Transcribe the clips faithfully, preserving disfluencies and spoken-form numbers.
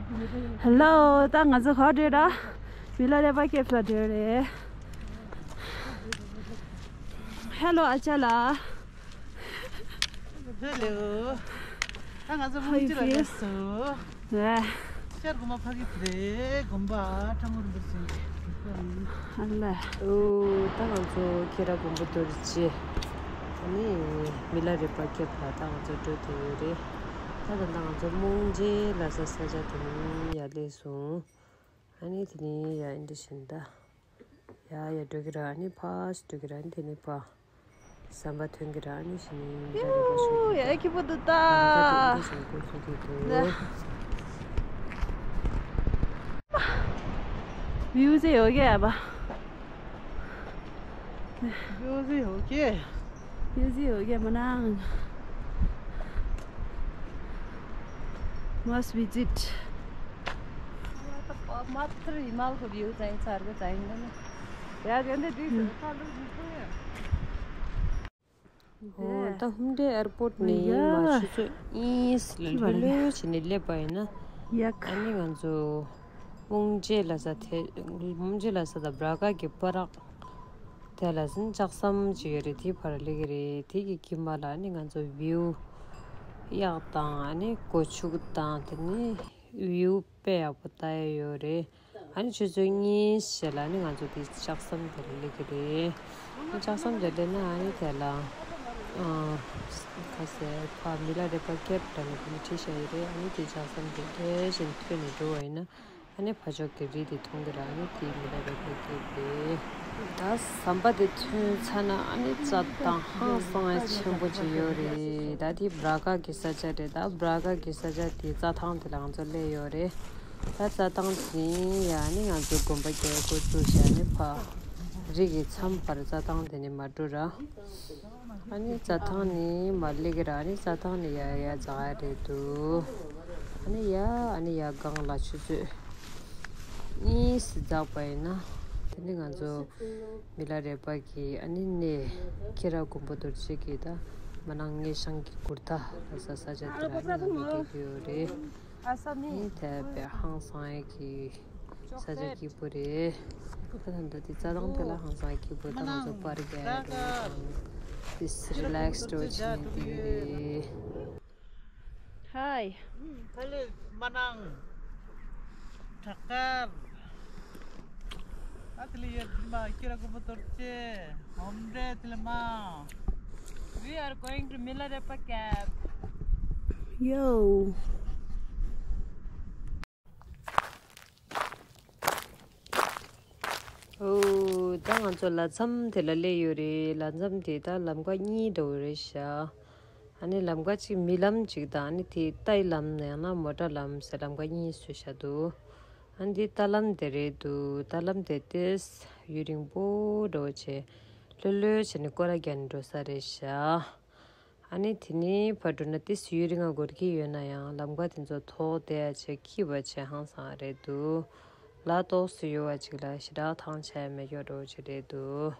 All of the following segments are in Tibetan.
ཧེ་ལོ། ད་ང་ཚོ་ག་བར་འགྲོ་ར། མི་ལ་རས་པ་ཁེབ་ལ་འགྲོ་རེད། ཧེ་ལོ་ཨ་ཅག་ལགས། ཧེ་ལོ། ད་ང་ཚོ་How you ལྷུན་གྲུབ་ལ་feel? སླེབས་སོང་། ཨེ། ཤར་དགོན་པ་ཕ་གི་རེད། དགོན་པ་ཁྲ་མོ་རིན་པོ་ཆེ། ཨ་ལས། ཨོ། ད་ང་ཚོ་ཁེ་ར་དགོན་པ་རྡོ་རྗེ། ཨ་ནི་མི་ལ་རས་པ་ཁེབ་ལ་ད་ང་ཚོ་འགྲོ་བསྡད་ཡོད་རེད། ད་ད་ལྟ་ང་ཚོ་རྨོངས་བྱེད་ལབ་ས་ས་ཆ་དེ་ནས་ཡར་སླེབས་སོང་། ཨ་ནི་དེ་ནས་ཡར་འདི་བཞིན་ད། ཡ་ཡ་འགྲོ་གི་ར། ཨ་ནི་ཕར་འགྲོ་གི་ར། ཨ་ནི་དེ་ནས་ཕར་ཟམ་པ་ཐོན་གི་ར། ཨ་ནི་ཞི་ནི་མི་ལ་རས་པ་ཤོད་གི་ར། ཡ་ཁྱི་པོ་འདུག་ད། ལམ་ཁ་དེ་འདི་བཞིན་འགོ་ཚུགས་ཀྱི་འདུག། ཝིའུ་ཟེར་ཡོད་གི་ཨ་པ། ཝིའུ་ཟེར་ཡོད་གི། ཝིའུ་ཟེར་ཡོད་གི་མ་ནང་། Must visit. མ་ཐར་ཡི་མལ་གོ་ཝིའུ་ཙང་ཚར་གི་ཙང་ཡིན་ན། ཡ་གན་དེ་དུས་སུ་ཁ་ལུག་མི་ཁོ་ཡ། ཨོ། ད་ཧུམ་ཏྲེ་ཨེར་པོར་ནས་ཡ་མར་ཆུ་ཚོད་གཉིས་ལ་ལྷོད་ལྷོད་བྱས་ནས་སླེབས་པ་ཡིན་ན། ཡག་ཨ་ནི་ང་ཚོ་རྨོངས་བྱེད་ལབ་ས་དེ། རྨོངས་བྱེད་ལབ་ས་དང་བྲག་དཀར་གྱི་བར་དེ་ལ་ཟིན་ལྕགས་ཟམ་ཅིག་ཡོད་རེད། དེའི་བར་སླེབས་ཀྱི་རེད། དེ་གི་དཀྱིལ་མ་ལ་ཨ་ནི་ང་ཚོ་ཝིའུ་གཡག་དང་། ཨ་ནི་སྒོ་ཕྱུགས་དང་། དེ་ནི་ཝིའུ་དཔེ་ཡག་པོ་ལྟ་ཡ་ཡོད་རེད། ཨ་ནི་ཆུ་ཚོད་གཉིས་ཤིག་ལ་ཨ་ནི་ང་ཚོ་དེ་ལྕགས་ཟམ་དེ་ལ་སླེབས་ཀྱི་རེད། ལྕགས་ཟམ་དེ་སླེབས་ན་ཨ་ནི་དེ་ལ་ཨ་ག་ཟེར། ཕར་མི་ལ་རས་པ་ཁེབ་ལབ་ནས་དེ་ནས་བྲིས་བཞག་ཡོད་རེད། ཨ་ནི་དེ་ལྕགས་ཟམ་དེ་འདྲ་བཞིན་ཐོན་ནས་འགྲོ་བ་ཡིན་ན། ཨ་ནི་ཕ་ཕྱོགས་ཀྱི་རི་དེ་མཐོང་གི་ར། ཨ་ནི་དེ་མི་ལ་རས་པ་ཁེབ་རེད། ད་ཟམ་པ་དེ་ཐོན་ཚར་ན་ཨ་ནི་རྩྭ་ཐང་ཧང་སང་ཆེན་པོ་ཅིག་ཡོད་རེད། ད་དེ་བྲག་དཀར་གྱི་ས་ཆ་རེད། ད་བྲག་དཀར་གྱི་ས་ཆ་དེ་རྩྭ་ཐང་དེ་ལ་ང་ཚོ་སླེབས་ཡོད་རེད། ད་རྩྭ་ཐང་དེ་ནས་ཡ་ཨ་ནི་ང་ཚོ་དགོན་པ་རྒྱག་འགོ་བཙུགས་བྱས། ཨ་ནི་ཕར་རི་གི་མཚམས་བར་རྩྭ་ཐང་དེ་ནས་མར་འགྲོ་ར། ཨ་ནི་རྩྭ་ཐང་ནས་མར་སླེབས་ཀྱི་ར། ཨ་ནི་རྩྭ་ཐང་ནས་ཡར་ཡར་འཛེག་ཡ་རེད་འདུག། ཨ་ནི་ཡ་ཨ་ནི་ཡར་སྒང་ལ་ཆུ་ཚོད་གཉིས་ཤིག་འཛེགས་པ་ཡིན་ན། དེ་ནི་ང་ཚོ་མི་ལ་རས་པ་གི་ཨ་ནི་གནས་ཁེ་ར་དགོན་པ་རྡོ་རྗེ་གི་ད་མ་ནང་ངེ་ཤང་གི་གུར་ཐག་ལ་ས་ས་ཆ་དེ་ལ་ཨ་ནི་ང་ཚོ་སླེབས་ཀྱི་ཡོད་རེད། ཨ་ས་ནི་དེ་དཔེ་ཧང་སང་ཡ་གི་ས་ཆ་སྐྱིད་པོ་རེད། ད་ད་ལྟ་དེ་རྩྭ་ཐང་དེ་ལ་ཧང་སང་སྐྱིད་པོ། ད་ང་ཚོ་པར་རྒྱག་ཡ་རེད་དང་། དེ་རི་ལེག་སི་འགྲོ་བྱེད་ཡ་དེ་རེད། Hi. Hello, Manang. Takar. Atli ya ma kira ko motor che. Hombre, atli ma. We are going to Milarepa Cave. Yo. ཨོ། ད་ང་ཚོ་ལ་མཚམས་དེ་ལ་སླེབས་ཡོད་རེད། ལ་མཚམས་དེ་ད་ལམ་ཁ་གཉིས་འདྲ་བོ་རེད་ཤག། ཨ་ནི་ལམ་ཁ་གཅིག་མི་ལམ་གཅིག་དང་། ཨ་ནི་དེ་རྟའི་ལམ་ཡང་ན་མོ་ཊ་ལམ་ཟེར་ལམ་ཁ་གཉིས་བཟོས་བཞག་འདུག། ཨ་ནི་དེ་རྟ་ལམ་དེ་རེད་འདུག། རྟ་ལམ་དེ་ཏོག་ཙམ་ཡུན་རིང་པོ་འདྲ་བོ་བྱས། ལྷོད་ལྷོད་བྱས་ནས་སྐོར་ར་རྒྱག་ནས་འགྲོ་ས་རེད་ཤག། ཨ་ནི་དེ་ནས་ཕར་འགྲོ་ན་ཏོག་ཙམ་ཡུན་རིང་ང་འགོར་གྱི་ཡོད་ན་ཡང་། ལམ་ཁ་དེ་ཚོ་ཐོག་བསྡད་ཡ་བྱས། སྐྱིད་པ་བྱས་ཧང་སང་རེད་འདུག། ལ་ཏོག་ཙམ་ཡོད་པ་ཅིག་ལ་ཞེ་དྲག་ཐང་ཆད་མེད་ཀྱོག་འགྲོ་བ་ཅིག་རེད་འདུག།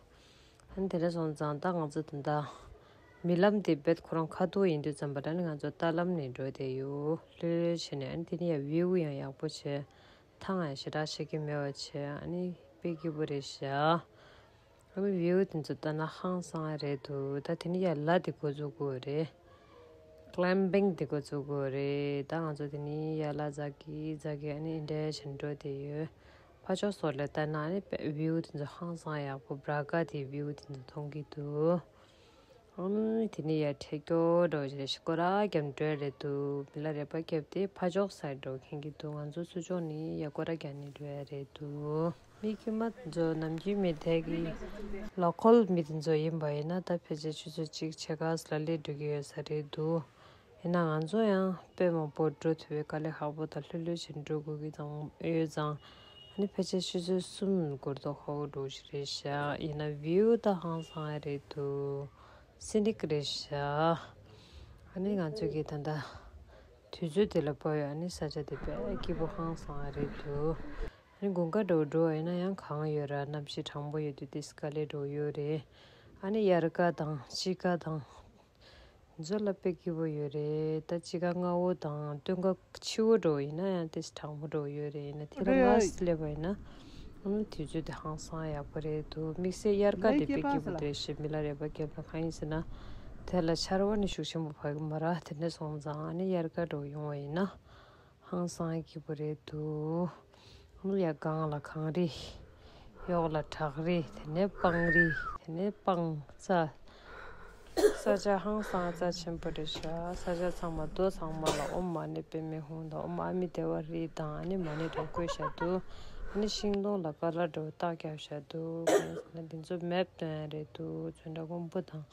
ཨ་ནི་དེ་འདྲ་སོང་ཙང་ད་ང་ཚོ་ད་ལྟ་མི་ལམ་དེ་རྦད་ཁོ་རང་ཁ་ཐུག་ཡིན་དུས་ཙམ་པ་ད་ནི་ང་ཚོ་རྟ་ལམ་ནས་འགྲོ་བསྡད་ཡོད། ལྷོད་ལྷོད་བྱས་ནས། ཨ་ནི་དེ་ནས་ཡ་ཝིའུ་ཡང་ཡག་པོ་བྱས། ཐང་ཡང་ཞེ་དྲག་ཆད་ཀྱི་མེད་པ་བྱས། ཨ་ནི་དཔེ་སྐྱིད་པོ་རེད་ཤག། ཨ་ནི་ཝིའུ་དེ་ཚོ་ལྟ་ན་ཧང་སང་རེད་འདུག། ད་དེ་ནས་ཡར་ལ་དེ་འགོ་བཙུགས་དགོས་རེད། ཀ་ལེམ་བིང་དེ་འགོ་བཙུགས་དགོས་རེད། ད་ང་ཚོ་དེ་ནས་ཡར་ལ་འཛེག་གི་འཛེག་གི་ཨ་ནི་འདི་འདྲ་བྱས་འགྲོ་བསྡད་ཡོད། ཕར་ཕྱོགས་སོགས་ལ་ལྟ་ན་ཨ་ནི་དཔེ་ཝིའུ་དེ་ཚོ་ཧང་སང་ཡག་པོ། བྲག་དཀར་དེའི་ཝིའུ་དེ་ཚོ་མཐོང་གི་འདུག། ཨ་ནི་དེ་ནས་ཡར་འཕྲད་ཀྱོག་འགྲོ་བྱས་སྐོར་ར་རྒྱབ་འགྲོ་ཡ་རེད་འདུག། མི་ལ་རས་པ་ཁེབ་དེ་ཕར་ཕྱོགས་སའིཌ་འགྲོ་མཁན་གྱི་འདུག། ང་ཚོ་ཚུར་ཕྱོགས་ནས་ཡར་སྐོར་ར་རྒྱག་ནས་འགྲོ་ཡ་རེད་འདུག། མི་དཀྱུས་མ་ཚོ་ནམ་རྒྱུན་མི་དེ་གི་ལོ་ཁལ་མི་དེ་ཚོ་ཡིན་པ་ཡིན་ན། ད་ཕལ་ཆེར་ཆུ་ཚོད་གཅིག་ཕྱེད་ཀ་ཙམ་ལ་སླེབས་འགྲོ་གི་ཡོད་ས་རེད་འདུག། ཡིན་ན་ང་ཚོ་ཡང་དཔེ་མང་པོ་འགྲོ་ཐུབ་པའི་དཀའ་ལས་ཁག་པོ་དང་ལྷོད་ལྷོད་བྱས་འགྲོ་དགོས་ཀྱི་ཙང་ཡོད་ཙང་། ཨ་ནི་ཕལ་ཆེར་ཆུ་ཚོད་གསུམ་འགོར་མདོག་ཁ་པོ་འདྲ་བོ་ཞིག་རེད་ཤག། ཡིན་ན་ཝིའུ་ད་ཧང་སང་རེད་འདུག། སི་ནིག་རེད་ཤག། ཨ་ནི་ང་ཚོ་གི་ད་ལྟ་དུས་ཚོད་དེ་ལ་དཔག་ཡོད། ཨ་ནི་ས་ཆ་དེ་དཔེ་སྐྱིད་པོ་ཧང་སང་རེད་འདུག། ཨ་ནི་དགུན་ཁ་འདྲ་བོ་འགྲོ་བ་ཡིན་ན་ཡང་གངས་ཡོད་ར། གནམ་གཤིས་གྲང་པོ་ཡོད་དུས་ཏོག་ཙམ་དཀའ་ལས་འདྲ་བོ་ཡོད་རེད། ཨ་ནི་དབྱར་ཁ་དང་དཔྱིད་ཁ་དང་། མཛོ་ལ་དཔེ་སྐྱིད་པོ་ཡོད་རེད། ད་དཔྱིད་ཀ་སྔ་བོ་དང་སྟོན་ཀ་ཕྱི་བོ་འདྲ་བོ་ཡིན་ན་ཡང་ཏོག་ཙམ་གྲང་མོ་འདྲ་བོ་ཡོད་རེད། ཡིན་ན་དེ་ལ་རེད། སྔ་ཙམ་སླེབས་པ་ཡིན་ན་ཨ་ནི་དུས་ཚོད་དེ་ཧང་སང་ཡག་པོ་རེད་འདུག་དམིགས་བསལ་དབྱར་ཁ་དེ་དཔེ་སྐྱིད་པོ་རེད་ཞེས་མི་ལ་རས་པ་རྒྱབ་ལ། གང་ཡིན་ཟེར་ན་དེ་ལ་ཆར་པ་ནི་ཤུགས་ཆེན་པོ་བབས་ཀྱི་མ་རེད། དེ་འདྲ་སོང་ཙང་ཨ་ནི་དབྱར་ཁ་འདྲ་བོ་ཡོང་བ་ཡིན་ན་ཧང་སང་སྐྱིད་པོ་རེད་འདུག་ཨ་ནི་ཡ་སྒང་ལ་གངས་རི། གཡོག་ལ་བྲག་རི། དེ་ནས་སྤང་རི། དེ་ནས་སྤང་རྩྭ། ས་ཆ་ཧང་སང་རྩ་ཆེན་པོ་རེད་ཤག་ས་ཆ་ཚང་མ་རྡོ་ཚང་མ་ལ་ཨོཾ་མ་ཎི་པདྨེ་ཧཱུྃ་དང་ཨོཾ་ཨ་མི་དེ་ཝ་རི་དང་ཨ་ནི་མ་ཎི་དང་བཀོད་བཞག་འདུག་ཨ་ནི་ཤིང་སྡོང་ལ་ཀ་ལ་འདྲ་བོ་རྟགས་རྒྱབ་བཞག་འདུག་གང་ཡིན་ཟེར་ན་འདི་ཚོ་མེབ་སྟོན་ཡ་རེད་འདུག་ཚོན་ཁྲ་སྔོན་པོ་དང་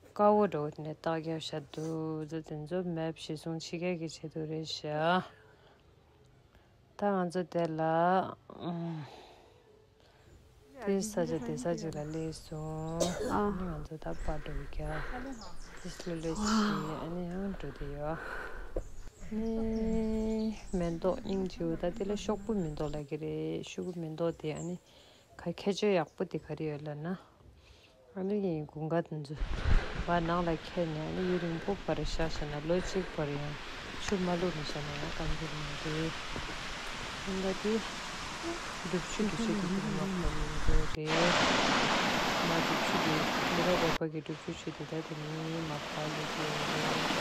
དཀར་པོ་འདྲ་བོ་དེ་ནས་རྟགས་རྒྱབ་བཞག་འདུག་འདི་ཚོ་མེབ་གཞིར་བཟུང་བྱེད་མཁན་གྱི་ཆེད་དུ་རེད་ཤག་ད་ང་ཚོ་དེ་ལ་ཨམ། དེ་ས་ཆ་དེ་ས་ཅིག་ལ་སླེབས་སོང་། ཨ། ཨ་ནི་ང་ཚོ་ད་པར་འདྲ་བོ་རྒྱག་དེ་ལྷོད་ལྷོད་བྱས་ཨ་ནི་ཡང་འགྲོ་དེ་ཡོད། ཨ་ནི་མེ་ཏོག་སྙིང་རྗེ་པོ། ད་དེ་ལ་ཤོག་བུ་མེ་ཏོག་ལབ་ཀྱི་རེད། ཤོག་བུ་མེ་ཏོག་དེ་ཨ་ནི་ག་ཁྱད་ཆོས་ཡག་པོ་དེ་ག་རེ་ཡོད་ལབ་ན། ཨ་ནི་ཡིན་དགུན་ཁ་དེ་ཚོ་བ་ནང་ལ་ཁྱེར་ནས་ཨ་ནི་ཡུན་རིང་པོ་བར་བཞག་བཞག་ན་ལོ་གཅིག་བར་ཡང་ཆུ་མ་བླུགས་ནས་བཞག་ན་ཡང་སྐམ་གྱི་མ་རེད། ཨ་ནི་དེ་སྒྲུབ་ཆུ་འདི་ཆུ་དེ་དེ་མ་ཁ་ལུ་འགྲོ་རེད། མ་སྒྲུབ་ཆུ་དེ་མི་རབས་རོགས་པ་གི་སྒྲུབ་ཆུ་ཆུ་དེ་ད་དེ་ནི་མ་ཁ་ལུ་འགྲོ་རེད། ད་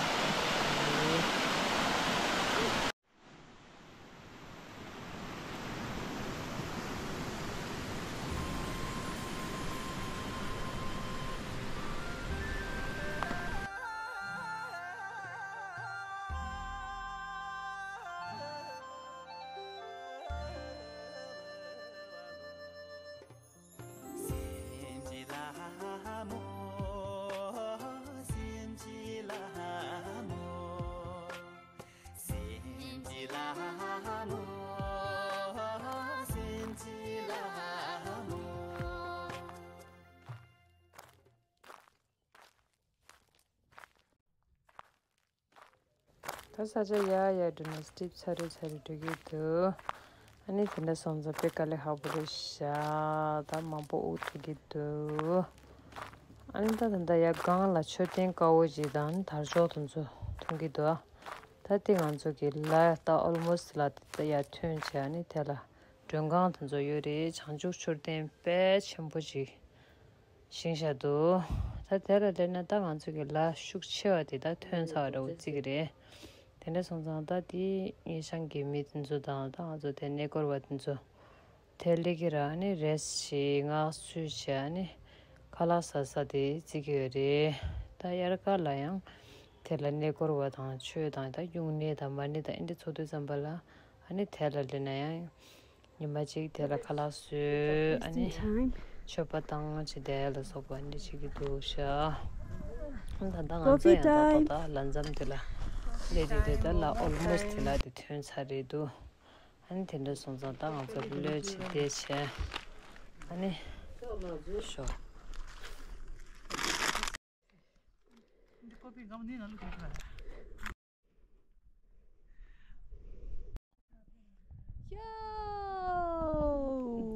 ས་ཆ་ཡར་ཡར་འགྲོ་ན་སི་ཊིབ་ཚ་རེ་ཚ་རེ་འགྲོ་གི་འདུག་ཨ་ནི་དེ་འདྲ་སོང་ཙང་དཔེ་དཀའ་ལས་ཁག་པོ་རེད་ཤག་ད་མང་པོ་དབུགས་ཐུག་གི་འདུག་ཨ་ནི་ད་ད་ལྟ་ཡར་སྒང་ལ་མཆོད་རྟེན་དཀར་པོ་ཅིག་དང་དར་ལྕོག་དེ་ཚོ་མཐོང་གི་འདུག་ད་དེ་ང་ཚོ་གི་ལ་ད་ཨོལ་མོ་སི་ལ་ད་ཡར་ཐོན་བྱས་ཨ་ནི་དེ་ལ་མགྲོན་ཁང་དེ་ཚོ་ཡོད་རེད། བྱང་ཆུབ་མཆོད་རྟེན་དཔེ་ཆེན་པོ་ཅིག་བཞེངས་བཞག་འདུག་ད་དེ་ལ་སླེབས་ན་ད་ང་ཚོ་གི་ལ་ཤུགས་ཆེ་བ་དེ་ད་ཐོན་ཚར་བ་འདྲ་བོ་བརྩི་གི་རེད། དེ་འདྲ་སོང་ཙང་ད་དེ་ངེད་ཤང་གི་མི་དེ་ཚོ་དང་ད་ང་ཚོ་དེ་གནས་སྐོར་བ་དེ་ཚོ་དེ་སླེབས་ཀྱི་ར་ཨ་ནི་རེས་བྱས་ངལ་གསོ་བྱས་ཨ་ནི་ཁ་ལག་ཟ་ས་དེ་བརྩི་གི་ཡོད་རེད། ད་དབྱར་ཁ་ལ་ཡང་དེ་ལ་གནས་སྐོར་བ་དང་ཆོས་དང་ད་སྨྱུང་གནས་དང་མ་ཎི་དང་ཨེ་འདྲ་ཚོགས་དུས་ཙམ་པ་ལ་ཨ་ནི་དེ་ལ་སླེབས་ན་ཡང་། ཉི་མ་གཅིག་དེ་ལ་ཁ་ལག་བཟོས་ཨ་ནི་མཆོད་པ་བཏང་བྱས་དེ་ལ་སོགས་པ་ཨ་ནི་བྱེད་ཀྱི་འདུག་ཤག་ད་ལྟ་ང་ཚོ་ཡང་ད་ད་ལ་མཚམས་དེ་ལ་སླེབས་རེད་དེ་ད་ལ་ཨོལ་མོ་སི་དེ་ལ་དེ་ཐོན་ཚར་རེད་འདུག་ཨ་ནི་དེ་འདྲ་སོང་ཙང་ད་ང་ཚོ་ལོས་བྱས་བསྡད་བྱས་ཨ་ནི་ཤོག་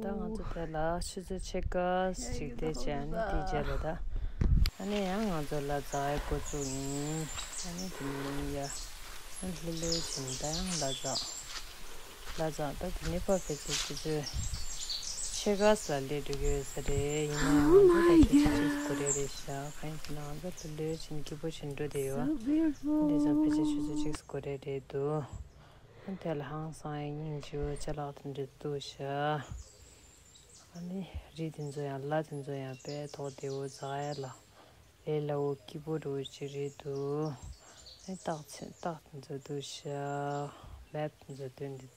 ད་ང་ཚོ་དེ་ལ་ཆུ་ཚོད་ཕྱེད་ཀ་ཞིག་བསྡད་བྱས་ཨ་ནི་དེའི་རྗེས་ལ་ད་ཨ་ནི་ཡང་ང་ཚོ་ལ་འཛག་ཡ་འགོ་བཙུགས་ཡིན། ཨ་ནི་དེ་ནས་ཡ་ཨ་ནི་ལྷོད་ལྷོད་བྱས་ནས་ད་ཡང་ལ་འཛག་ལ་འཛག་ད་དེ་ནས་ཕར་ཕལ་ཆེར་ཆུ་ཚོད་ཕྱེད་ཀ་ཙམ་ལ་སླེབས་འགྲོ་གི་ཡོད་ས་རེད། ཡིན་ན་ཡང་ང་ཚོ་ད་ཆུ་ཚོད་གཅིག་འགོར་ཡ་རེད་ཤག་གང་ཡིན་ཟེར་ན་ང་ཚོ་ལྷོད་ལྷོད་བྱས་ནས་སྐྱིད་པོ་བྱས་ནས་འགྲོ་བསྡད་ཡོད། འདི་ཙམ་ཕལ་ཆེར་ཆུ་ཚོད་གཅིག་འགོར་ཡ་རེད་འདུག་ཨ་དེ་ལ་ཧང་སང་ཡ་སྙིང་རྗེ་བོ་ཅ་ལག་དེ་འདྲ་འདུག་ཤག་ཨ་ནི་རི་དེ་ཚོ་ཡང་ལ་དེ་ཚོ་ཡང་དཔེ་ཐོག་བདེ་བོ་འཛག་ཡ་ལ་ལས་སླ་བོ་སྐྱིད་པོ་འདྲ་བོ་ཅིག་རེད་འདུག་ཨ་ནི་རྟགས་མཚན་རྟགས་དེ་ཚོ་འདུག་ཤག་མེབ་དེ་ཚོ་སྟོན་འདུག་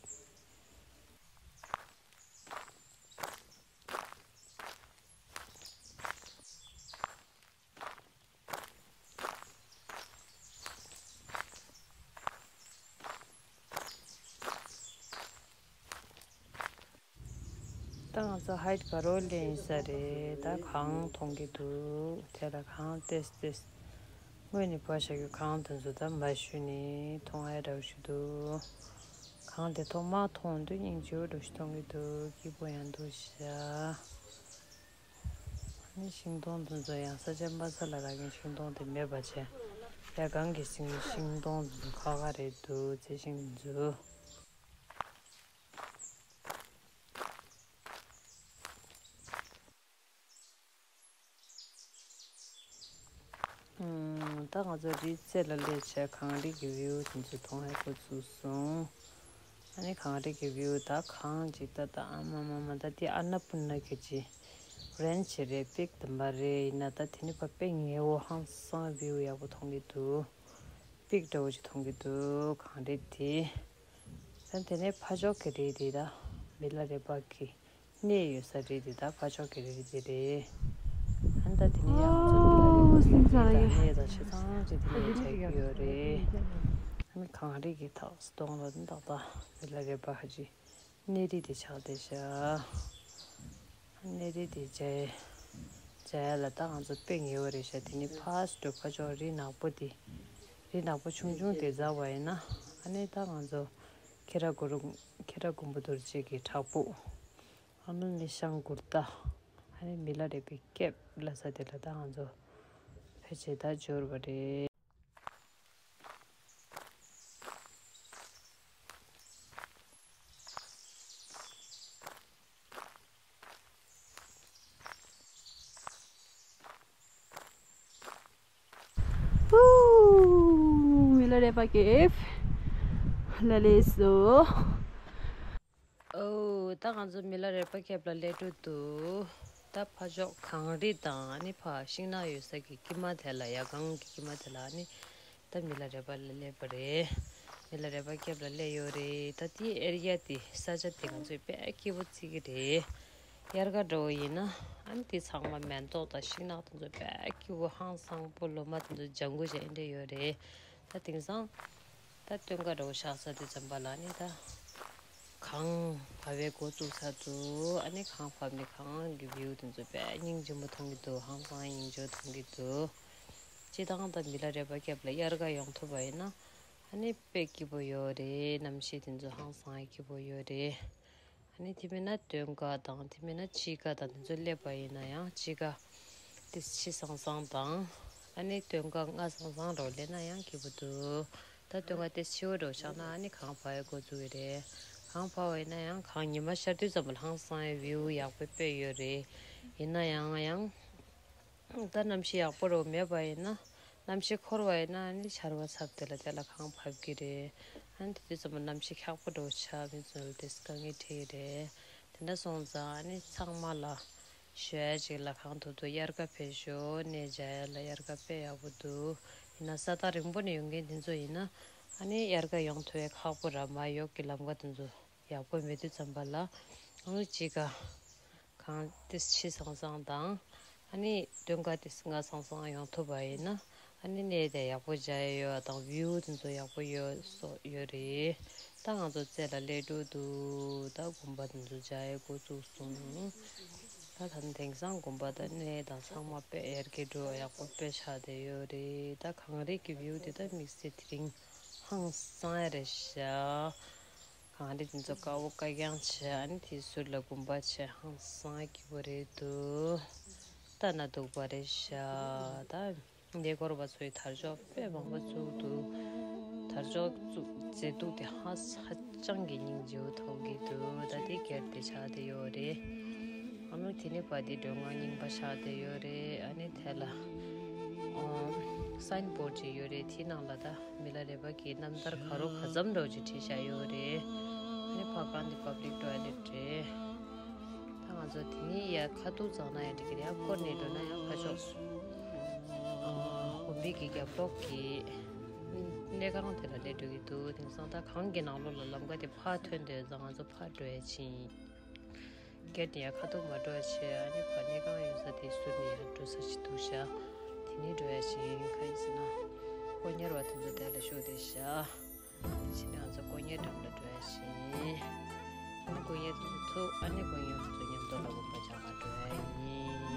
ད་ང་ཚོ་ཧའིཊ་ག་རོ་སླེབས་ཡིན་ས་རེད། ད་གངས་མཐོང་གི་འདུག་དེ་ལ་གངས་ཏེས་ཏེས་སྔོན་ནས་བབས་བཞག་གི་གངས་དེ་ཚོ་ད་མ་ཞུ་ནས་མཐོང་ཨེ་འདྲ་བོ་ཞིག་འདུག་གངས་དེ་ཐོག་མར་མཐོང་དུས་སྙིང་རྗེ་བོ་འདྲ་བོ་ཞིག་མཐོང་གི་འདུག་སྐྱིད་པོ་ཡང་འདུག་ཤག་ཨ་ནི་ཤིང་སྡོང་དེ་ཚོ་ཡང་ས་ཆ་དམའ་ས་ལ་རག་མཁན་ཤིང་སྡོང་དེ་མེད་པ་བྱས། ཞལ་སྒང་གི་ཤིང་ཤིང་སྡོང་འདི་ཚོ་ཁ་ཁ་རེད་འདུག་རྩི་ཤིང་འདི་ཚོ། ཨུམ། ད་ང་ཚོ་རི་རྩེ་ལ་སླེབས་བྱས་གངས་རི་གི་བིའུ་དེ་ཚོ་མཐོང་ཡག་འགོ་ཚུགས་སོང་། ཨ་ནི་གངས་རི་གི་བིའུ་ད་གངས་ཅིག་ད་ད་ཨ་མ་མ་མ་ད་དེ་ཨ་ན་པུ་ན་གི་ཅི་རེན་ཆི་རེད། པིག་དམ་པ་རེད། ཡིན་ན་ད་དེ་ནི་ཕ་དཔེ་ཉེ་བོ་ཧང་སང་བིའུ་ཡག་པོ་མཐོང་གི་འདུག་པིག་འདྲ་བོ་ཅིག་མཐོང་གི་འདུག་གངས་རི་དེ། ད་དེ་ནས་ཕ་ཕྱོགས་ཀྱི་རི་དེ་ད་མི་ལ་རས་པ་གི་གནས་ཡོད་ས་རི་དེ་ད་ཕ་ཕྱོགས་ཀྱི་རི་དེ་རེད། ཨ་ནི་ད་དེ་ནས་ཡང་ཚོ་མི་ལ་རས་པ་གི་གནས་དང་ཆེ་ཚང་ཅིག་དེ་ནས་མཇལ་གྱི་ཡོད་རེད། ཨ་ནི་གངས་རི་གི་ཐག་སྟོང་ལ་ཏག་ཏག་མི་ལ་རས་པ་ཧ་ཅི་གནས་རི་དེ་ཆགས་བསྡད་ཤག་གནས་རི་དེ་མཇལ་མཇལ་ཡ་ལ་ད་ང་ཚོ་དཔེ་ཉེ་བོ་རེད་ཤག་དེ་ནི་ཕར་སི་ཊི་ཕ་ཕྱོགས་རི་ནག་པོ་དེ་རི་ནག་པོ་ཆུང་ཆུང་དེ་འཛེགས་པ་ཡིན་ན་ཨ་ནི་ད་ང་ཚོ་ཁེ་ར་གུ་རུ་ཁེ་ར་གུམ་བུ་རྡོ་རྗེ་གི་བྲག་ཕུག་ཨ་ནི་ཤང་གུར་ཏ། ཨ་ནི་མི་ལ་རས་པའི་སྐེད་ལབ་ས་དེ་ལ་ད་ང་ཚོ་ཕལ་ཆེར་ད་འབྱོར་བ་རེད། ཧུ། མི་ལ་རས་པ་ཀེབ་ལ་སླེབས་སོང་། ཨོ། ད་ང་ཚོ་མི་ལ་རས་པ་ཀེབ་ལ་སླེབས་འགྲོ་འདུག་ད་ཕ་ཕྱོགས་གངས་རི་དང་ཨ་ནི་ཕ་ཤིང་ནགས་ཡོད་ས་གི་དཀྱིལ་མ་དེ་ལ་ཡ་གངས་ཀྱི་དཀྱིལ་མ་དེ་ལ་ཨ་ནི་ད་མི་ལ་རས་པ་ལ་སླེབས་པ་རེད། མི་ལ་རས་པ་ཀེབ་ལ་སླེབས་ཡོད་རེད། ད་དེའི་ཨེ་རི་ཡ་དེ་ས་ཆ་དེ་ང་ཚོས་དཔེ་སྐྱིད་པོ་བརྩི་གི་རེད། དབྱར་ཁ་འདྲ་བོ་ཡིན་ན་ཨ་ནི་དེ་ཚང་མ་མེ་ཏོག་དང་ཤིང་ནགས་དེ་ཚོ་དཔེ་སྐྱིད་པོ་ཧང་སང་པོ་ལོ་མ་དེ་ཚོ་ལྗང་གུ་ཞིག་ཨེ་འདྲ་ཡོད་རེད། ད་དེང་སང་ད་སྟོན་ཁ་འདྲ་བོ་ཆགས་ཚར་དུས་ཙམ་པ་ལ་ནི་ད་གངས་བབས་པའི་འགོ་བཙུགས་ཚར་འདུག་ཨ་ནི་གངས་བབས་ནས་གངས་ཀྱི་བིའུ་དེ་ཚོ་དཔེ་སྙིང་རྗེ་མོ་མཐོང་གི་འདུག་ཧང་སང་སྙིང་རྗེ་མཐོང་གི་འདུག་སྤྱིར་བཏང་ད་མི་ལ་རས་པ་ཀེབ་ལ་དབྱར་ཁ་ཡོང་ཐུབ་པ་ཡིན་ན་ཨ་ནི་དཔེ་སྐྱིད་པོ་ཡོད་རེད། གནམ་གཤིས་དེ་ཚོ་ཧང་སང་སྐྱིད་པོ་ཡོད་རེད། ཨ་ནི་དེ་མིན་ན་སྟོན་ཁ་དང་དེ་མིན་ན་དཔྱིད་ཁ་དང་དེ་ཚོ་སླེབས་པ་ཡིན་ན་ཡང་དཔྱིད་ཁ་དེ་ཕྱི་སང་སང་དང་ཨ་ནི་སྟོན་ཁ་སྔ་སང་སང་འདྲ་བོ་སླེབས་ན་ཡང་སྐྱིད་པོ་འདུག་ད་སྟོན་ཁ་དེ་ཕྱི་པོ་འདྲ་བོ་ཆགས་ན་ཨ་ནི་གངས་བབས་ཡ་འགོ་བཙུགས་ཀྱི་རེད། གངས་བབས་པ་ཡིན་ན་ཡང་གངས་ཉི་མ་ཤར་དུས་ཙམ་པ་ལ་ཧང་སང་ཡ་བིའུ་ཡག་པོ་དཔེ་ཡོད་རེད། ཡིན་ན་ཡང་ཡང་ད་གནམ་གཤིས་ཡག་པོ་རོ་མེད་པ་ཡིན་ན། གནམ་གཤིས་འཁོར་བ་ཡིན་ན་ནི་ཆར་པ་ཚབ་དེ་ལ་དེ་ལ་གངས་བབས་ཀྱི་རེད། ཨ་ནི་དེ་དུས་ཙམ་པ་གནམ་གཤིས་འཁྱག་པོ་འགྲོ་ཆ་མི་ཚོ་ལ་དེ་དཀའ་ངལ་འཕྲད་ཀྱི་རེད། དེ་འདྲ་སོང་ཙང་ཨ་ནི་ཚང་མ་ལ་ཞུ་ཡ་ཅིག་ལ་གང་ཐུབ་ཐུབ་དབྱར་ཁ་ཕེབས་ཤོག་གནས་མཇལ་ཡ་ལ་དབྱར་ཁ་དཔེ་ཡག་པོ་འདུག་ཡིན་ན་ས་ཐག་རིང་པོ་ནས་ཡོང་མཁན་དེ་ཚོ་ཡིན་ན་ཨ་ནི་དབྱར་ཁ་ཡོང་ཐུབ་ཡ་ཁག་པོ་ར། མར་ཡོག་གི་ལམ་ཁ་དེ་ཚོ་ཡག་པོ་མེད་དུས་ཙམ་པ་ལ་ཨ་ནི་དཔྱིད་ཀ་གངས་ཏིས་ཕྱི་སང་སང་དང་ཨ་ནི་སྟོན་ཁ་ཏིས་སྔ་སང་སང་ཡོང་ཐུབ་པ་ཡིན་ན་ཨ་ནི་གནས་དེ་ཡག་པོ་མཇལ་ཡ་ཡོད་པ་དང་བིའུ་དེ་ཚོ་ཡག་པོ་ཡོད་སོགས་ཡོད་རེད། ད་ང་ཚོ་རྩེ་ལ་སླེབས་འགྲོ་འདུག་ད་དགོན་པ་དེ་ཚོ་མཇལ་ཡ་འགོ་བཙུགས་སོང་། ད་ད་དེང་སང་དགོན་པ་དང་གནས་དང་ཚང་མ་དཔེ་ཡར་རྒྱས་འགྲོ་ཡག་པོ་དཔེ་ཆགས་བསྡད་ཡོད་རེད། ད་གངས་རི་གི་བིའུ་དེ་ད་དམིགས་བསལ་དེ་རིང་ཧང་སང་ཡ་རེད་ཤག་གངས་རི་དེ་ཚོ་དཀར་པོ་དཀར་རྐྱང་བྱས། ཨ་ནི་དེའི་ཟུར་ལ་དགོན་པ་བྱས། ཧང་སང་སྐྱིད་པོ་རེད་འདུག་ལྟ་ན་སྡུག་པ་རེད་ཤག་ད་ལས་འཁོར་བ་ཚོའི་དར་ལྕོག་དཔེ་མང་པོ་བཙུགས་འདུག་དར་ལྕོག་བཙུགས་མཛེས་སྡུག་དེ་ཧ་ཧ་ཅང་གི་སྙིང་རྗེ་པོ་མཐོང་གི་འདུག་ད་དེ་སྒེར་དེ་ཆགས་བསྡད་ཡོད་རེད། ཨ་ནི་དེ་ནི་བ་དེ་མགྲོན་ཁང་རྙིང་པ་ཆགས་བསྡད་ཡོད་རེད། ཨ་ནི་དེ་ལ་ཨ་སའིན་བོར་ཅིག་ཡོད་རེད། དེའི་ནང་ལ་ད་མི་ལ་རས་པ་གི་རྣམ་ཐར་ག་རོ་ག་ཙམ་འདྲ་བོ་ཅིག་བྲིས་བཞག་ཡོད་རེད། ཨ་ནི་ཕ་ཁང་འདི་པབ་ལིག་ཊོ་ཡ་ལེཊ་རེད། ད་ང་ཚོ་དེ་ནི་ཡ་ཁ་ཐུག་བཙལ་ན་ཡང་འགྲིག་གི་རེད། ཡ་སྐོར་ནས་འགྲོ་ན་ཡང་ཕ་ཕྱོགས་ཨ་དགོན་པའི་གི་རྒྱབ་ལོགས་ཀྱི་གནས་ཁང་དེ་ལ་སླེབས་འགྲོ་གི་འདུག་དེང་སང་ད་གངས་ཀྱི་ནང་ལོགས་ལ་ལམ་ཁ་དེ་ཕར་ཐོན་དུས་ཙང་ང་ཚོ་ཕར་འགྲོ་ཡ་ཕྱིན། སྒེར་དེ་ཡང་ཁ་ཐུག་མ་འགྲོ་བ་བྱས། ཨ་ནི་བར་གནས་ཁང་ཡོད་ས་དེ་ཟུར་ནས་ཡང་འགྲོ་ས་ཞིག་འདུག་ཤག་དེ་ནས་འགྲོ་ཡ་ཞིག་ཡིན། གང་ཡིན་ཟེར་ན་དཀོན་གཉེར་བ་དེ་ཚོ་དེ་ལ་བཞུགས་བསྡད་ཤག་དེ་བྱས་ནས་ང་ཚོ་དཀོན་གཉེར་འགྲམ་ལ་འགྲོ་ཡ་ཞིག་ཡིན། ཨ་ནི་དཀོན་གཉེར་དེ་ཚོ་ཐུག་ཨ་ནི་དཀོན་གཉེར་དེ་ཚོ་མཉམ་དུ་ལ་དགོན་པ་བཅར་ག་འགྲོ་ཡ་ཡིན།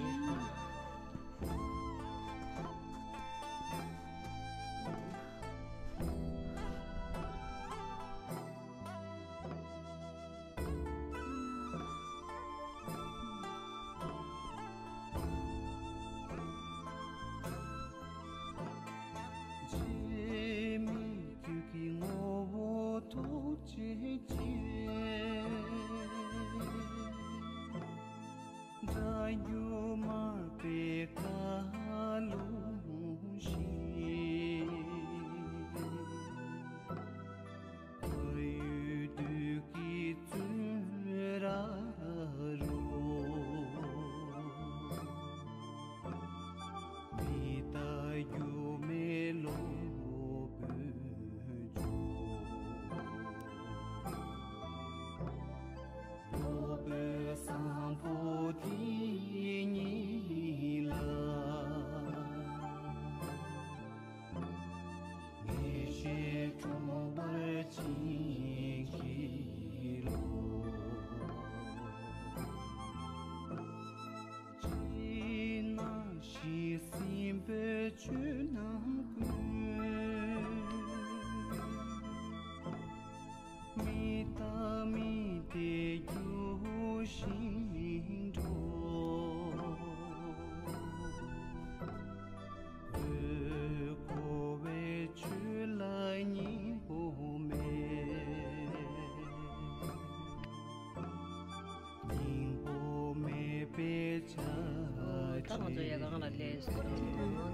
ད་ང་ཚོ་ཡལ་ག་ལ་སླེབས་སོང་།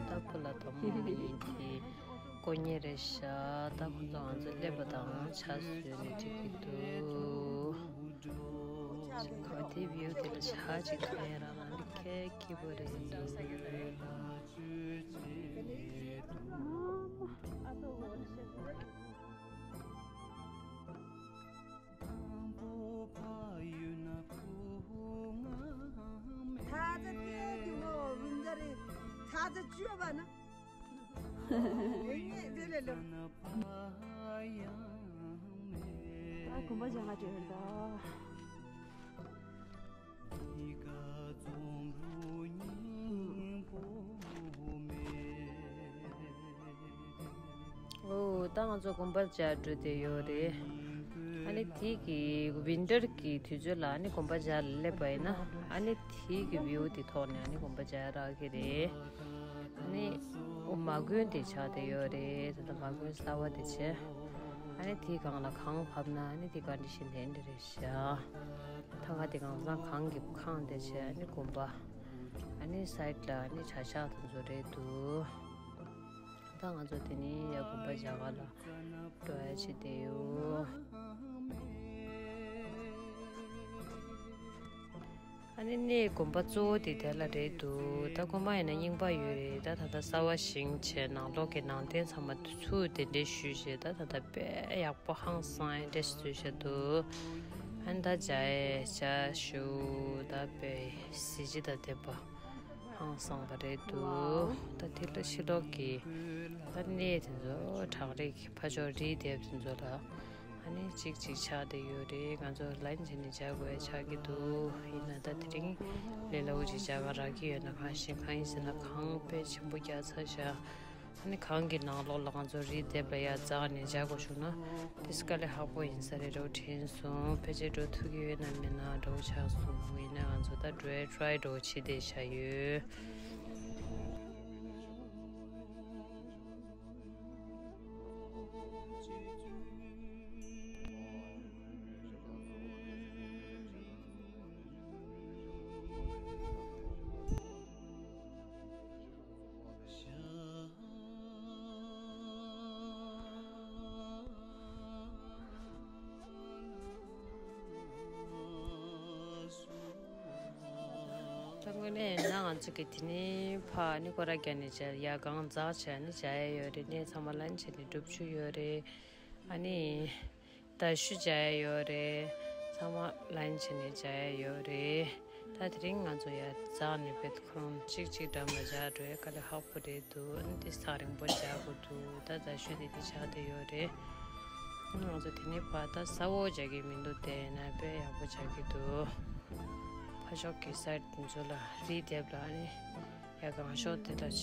ད་ཁོ་ལ་དང་པོ་ཡིན་གྱི་དཀོན་གཉེར་རེད་ཤག་ད་ཁོ་ཚོ་ང་ཚོ་སླེབས་པ་དང་ཇ་བཟོས་ནས་འགྲིག་གི་འདུག་ག་དེ་བིའུ་དེ་ལ་ཇ་ཅིག་འཐུང་ཡ་རག་ན་ནི་ཁྱད་ཁྱི་པོ་རེད་འདུག་ད་ཚ་ཐལ་གྱི་འོ་རུང་ག་རེ་ཚ་ཚ་བཅུ་བ་ན། ཨེ་ངས་དེ་ལས་ལོ། ད་གོམ་པ་བྱ་ང་བྲོས་ད། ཨོ། ད་ང་ཚོ་གོམ་པ་བྱ་འགྲོ་བསྡད་ཡོད་རེད། ཨ་ནི་དེ་གི་ཝིན་ཊར་གི་དུས་ཚོད་ལ་ཨ་ནི་གོམ་པ་བྱ་ལ་སླེབས་པ་ཡིན་ན། ཨ་ནི་དེ་གི་བིའུ་དེ་ཐོག་ནས་ཨ་ནི་གོམ་པ་བྱ་རག་གི་རེད། ཨ་ནི་ཨོ་མ་དགོན་དེ་ཆགས་བསྡད་ཡོད་རེད། ད་ལྟ་མ་དགོན་གསར་བ་དེ་བྱས། ཨ་ནི་དེའི་སྒང་ལ་གངས་བབས་ན་ཨ་ནི་དེ་ཀོན་ཌི་ཤན་དེ་འདྲ་རེད་ཤག་ཐང་ག་དེ་གང་ཚང་གངས་ཀྱི་ཁང་དེ་བྱས། ཨ་ནི་དགོན་པ། ཨ་ནི་སའིཌ་ལ་ཨ་ནི་གྲྭ་ཤག་དེ་ཚོ་རེད་འདུག་ད་ང་ཚོ་དེ་ནས་ཡར་དགོན་པ་བྱ་ག་ལ་འགྲོ་ཡ་བྱེད་བསྡད་ཡོད། ཨ་ནི་གནས་དགོན་པ་གཙོ་བོ་དེ་དེ་ལ་རེད་འདུག་ད་དགོན་པ་ཡིན་ན་རྙིང་པ་ཡོད་རེད། ད་ད་ལྟ་གསར་བ་བཞེངས་བྱས་ནང་ལོགས་ཀྱི་ནང་རྟེན་ཚང་མ་ཚུར་གདན་འདྲེན་ཞུས་བྱས། ད་ད་ལྟ་དཔེ་ཡག་པོ་ཧང་སང་ཡ་འདྲ་ཞིག་བཟོས་བཞག་འདུག་ཨ་ནི་ད་མཇལ་ཡས་མཇལ་ཞུ། ད་དཔེ་གཟི་བརྗིད་དང་ལྡན་པ་ཧང་སང་པ་རེད་འདུག་ད་དེ་ལ་ཕྱི་ལོགས་ཀྱི་ད་གནས་དེ་ཚོ་བྲག་རི་གི་ཕ་ཕྱོགས་རི་ལྡེབས་དེ་ཚོ་ལ་ཨ་ནི་གཅིག་གཅིག་ཆགས་བསྡད་ཡོད་རེད། ང་ཚོ་ལའིན་བྱས་ནས་མཇལ་དགོས་ཡ་ཆགས་ཀྱི་འདུག་ཡིན་ན་ད་དེ་རིང་ལས་སླ་བོ་ཅིག་མཇལ་ཁ་རག་གི་ཡོད་ན། གང་ཞིག་གང་ཡིན་ཟེར་ན་གངས་དཔེ་ཆེན་པོ་རྒྱག་ཚར་བཞག་ཨ་ནི་གངས་ཀྱི་ནང་ལོགས་ལ་ང་ཚོ་རི་ལྡེབས་ལ་ཡར་འཛེགས་ནས་མཇལ་དགོས་བྱུང་ན་དེ་དཀའ་ལས་ཁག་པོ་ཡིན་ས་རེད་འདྲ་བོ་དྲན་སོང་། ཕལ་ཆེར་འགྲོ་ཐུབ་ཀྱི་ཡོད་ན་མེད་ན་འདྲ་བོ་ཆགས་སོང་། ཡིན་ན་ང་ཚོ་ད་འགྲོ་ཡ་ཊི་རའི་འདྲ་བོ་བྱེད་བསྡད་བཞག་ཡོད། ད་དངོས་གནས་ཡིན་ན་ང་ཚོ་གི་དེ་ནས་ཕར་ནི་སྐོར་ར་རྒྱག་ནས་བྱས། ཡར་གངས་འཛེགས་བྱས་ནི་བྱ་ཡ་ཡོད་རེད། གནས་ཚང་མ་ལའིན་བྱས་ནས་སྒྲུབ་ཆུ་ཡོད་རེད། ཨ་ནི་རྡ་ཤུ་བྱ་ཡ་ཡོད་རེད། ཚང་མ་ལའིན་བྱས་ནས་བྱ་ཡ་ཡོད་རེད། ད་དེ་རིང་ང་ཚོ་ཡར་འཛེགས་ནས་བེད་ཁོ་རང་གཅིག་གཅིག་འགྲམ་ལ་བྱ་འགྲོ་ཡ་དཀའ་ལས་ཁག་པོ་རེད་འདུག་ཨ་ནི་དེ་ཐག་རིང་པོ་བྱ་དགོས་འདུག་ད་རྡ་ཤུ་དེ་དེ་ཆགས་བསྡད་ཡོད་རེད། ང་ཚོ་དེ་ནས་ཕར་ད་ས་འོག་རྒྱག་གི་མི་འདུག་དེ་ཡིན་ན་དཔེ་ཡག་པོ་ཆགས་ཀྱི་འདུག་ཕ་ཕྱོགས་ཀྱི་སའིཌ་དེ་ཚོ་ལ་རི་ལྡེབས་ལ་ཨ་ནི་ཡར་གངས་ཕྱོགས་དེ་ལ་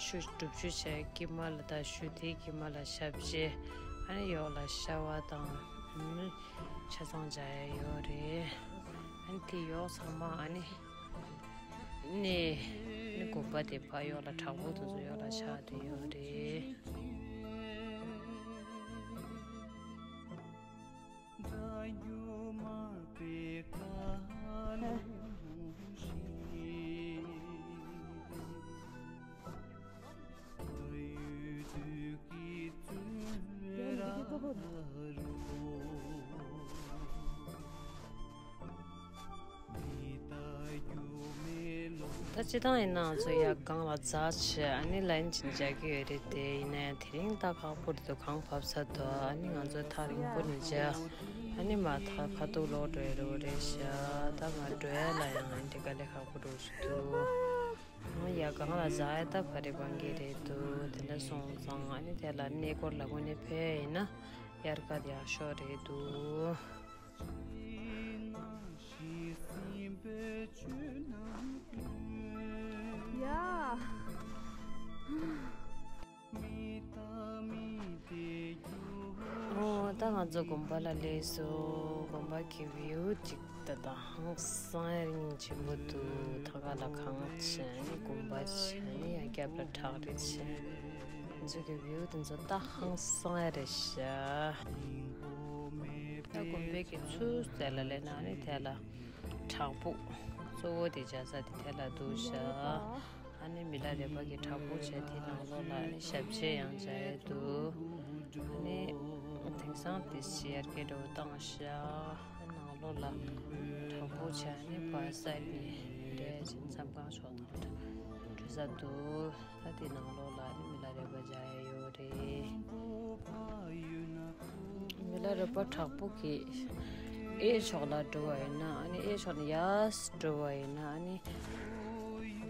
ཆུ་སྒྲུབ་ཆུ་བྱས། དཀྱིལ་མ་ལ་རྡ་ཤུ་དེའི་དཀྱིལ་མ་ལ་ཞབས་རྗེས། ཨ་ནི་གཡོག་ལ་ཤ་བ་དང་ཨ་ནི་ཆ་ཚང་བྱ་ཡ་ཡོད་རེད། ཨ་ནི་དེ་གཡོག་ཚང་མ་ཨ་ནི་གནས་ནི་དགོན་པ་དེ་ཕར་གཡོག་ལ་བྲག་ཕུག་དེ་ཚོ་གཡོག་ལ་ཆགས་བསྡད་ཡོད་རེད། ད་སྤྱིར་བཏང་ཡིན་ན་ང་ཚོ་ཡར་གངས་ལ་འཛེགས་བྱས་ཨ་ནི་ལའིན་བྱས་ནས་མཇལ་གྱི་ཡོད་རེད་དེ། ཡིན་ན་ཡང་དེ་རིང་ད་ཁག་པོ་རེད་འདུག་གངས་བབས་ཚར་འདུག་ཨ་ནི་ང་ཚོ་ཐག་རིང་པོ་ནས་མཇལ། ཨ་ནི་མར་ད་ཁ་ཐུག་ལོག་འགྲོ་ཡ་འདྲ་བོ་རེད་ཤག་ད་མར་འགྲོ་ཡ་ལ་ཡང་ཨ་ནི་དེ་དཀའ་ལས་ཁག་པོ་འདྲ་བོ་ཞིག་འདུག་ཡར་གངས་ལ་འཛེགས་ཡ་ད་བ་རི་བང་གི་རེད་འདུག་དེ་འདྲ་སོང་ཙང་ཨ་ནི་དེ་ལ་གནས་སྐོར་ལ་དངོས་གནས་ཕེབས་ཡ་ཡིན་ན་དབྱར་ཁ་ཡག་ཤོས་རེད་འདུག་ཡ། ཨོ། ད་ང་ཚོ་དགོན་པ་ལ་སླེབས་སོང་། དགོན་པ་གི་བིའུ་ཅིག་ད་ད་ཧང་སང་ཡ་རིང་ཆེན་པོ་འདུག་ད་ག་ལ་གངས་ཆེ་ནི་དགོན་པ་ཆེ་ནི་ཡ་རྒྱབ་ལ་བྲག་རི་ཆེ། ང་ཚོ་གི་བིའུ་དེ་ཚོ་ད་ཧང་སང་ཡ་རེད་ཤག་ད་དགོན་པའི་གི་ཚུར་རྩེ་ལ་སླེབས་ན་ནི་དེ་ལ་བྲག་ཕུག་ གཙོ་བོ་དེ་བྱ་ས་དེ་དེ་ལ་འདུག་ཤག་ཨ་ནི་མི་ལ་རས་པ་གི་བྲག་ཕུག་བྱས་དེ་ནང་ལོགས་ལ་ཨ་ནི་ཞབས་རྗེས་ཡང་བྱ་ཡས་འདུག་ཨ་ནི་དེང་སང་དེ་ཞིག་ཡར་རྒྱས་འགྲོ་བཏང་ཤག་ནང་ལོགས་ལ་བྲག་ཕུག་བྱས་ཨ་ནི་བར་གསར་པའི་འདྲ་མཚམས་ཁང་ཕྱོགས་དང་འདྲ་འགྲོ་ས་འདུག་ད་དེ་ནང་ལོགས་ལ་ཨ་ནི་མི་ལ་རས་པ་བྱ་ཡས་ཡོད་རེད། མི་ལ་རས་པ་བྲག་ཕུག་གི་གཡས་ཕྱོགས་ལ་འགྲོ་བ་ཡིན་ན་ཨ་ནི་གཡས་ཕྱོགས་ནས་ཡར་འགྲོ་བ་ཡིན་ན་ཨ་ནི་དེ་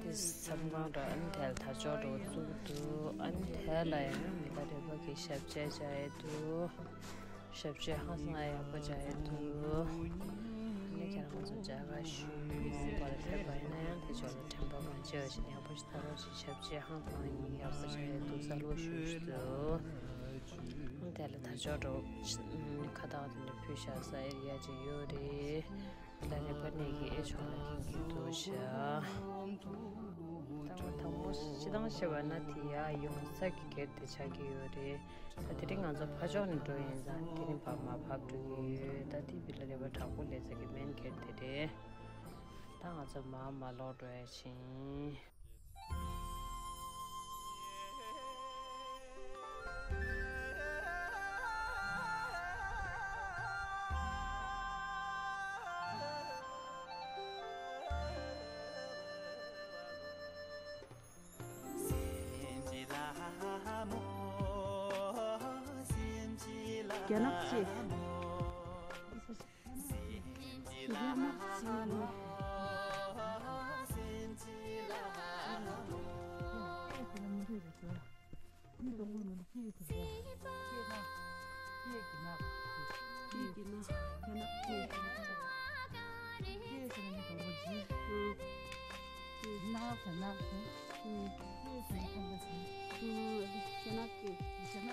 མཚམས་ཁང་འདྲ་ཨ་ནི་དེ་ལ་དར་ལྕོག་འདྲ་བཙུགས་འདུག་ཨ་ནི་དེ་ལ་ཡང་མི་ལ་རས་པ་གི་ཞབས་རྗེས་བྱ་ཡས་འདུག་ཞབས་རྗེས་ཧང་སང་ཡག་པོ་བྱ་ཡས་འདུག་ཨ་ནི་ཁྱེད་རང་ཚོ་མཇལ་ཁ་ཞུ་ཡོང་བར་ཕེབས་པ་ཡིན་ན་ཡང་དེ་ཕྱོགས་ལ་དྲན་པ་མ་བརྗེད་པ་བྱས་ནས་ཡག་པོ་ཞིག་ལྟ་རོགས་བྱེད། ཞབས་རྗེས་ཧང་སང་ཡག་པོ་བྱ་ཡས་འདུག་གསལ་པོ་ཞུ་ཞུ་འདུག་དེ་ལ་དར་ལྕོག་འདྲ་ཁ་བཏགས་དེ་འདྲ་ཕུལ་བཞག་ས་ཨེ་རི་ཡ་ཅིག་ཡོད་རེད། ད་རས་པ་ནས་ཀྱི་ཨེ་ཆོག་ལ་ཁེངས་ཀྱི་འདུག་ཤག་ད་ང་དང་པོ་སྤྱི་བཏང་བཤད་པ་ན་དེ་ཡར་ཡོང་ས་གི་སྒེར་དེ་ཆགས་ཀྱི་ཡོད་རེད། ད་དེ་རིང་ང་ཚོ་ཕར་ཕྱོགས་ནས་འགྲོ་ཡིན་ཙང་དེ་རིང་བར་མར་བབས་འགྲོ་གི་ཡོད། ད་དེ་བི་ལ་རས་པ་བྲག་ཕུག་སླེབས་ས་གི་མེན་གྷེ་ཊི་དེ་རེད། ད་ང་ཚོ་མར་མར་ལོག་འགྲོ་ཡ་ཕྱིན། རྒྱ་ནག་ཅེས། རྒྱ་ནག་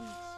ཅེས།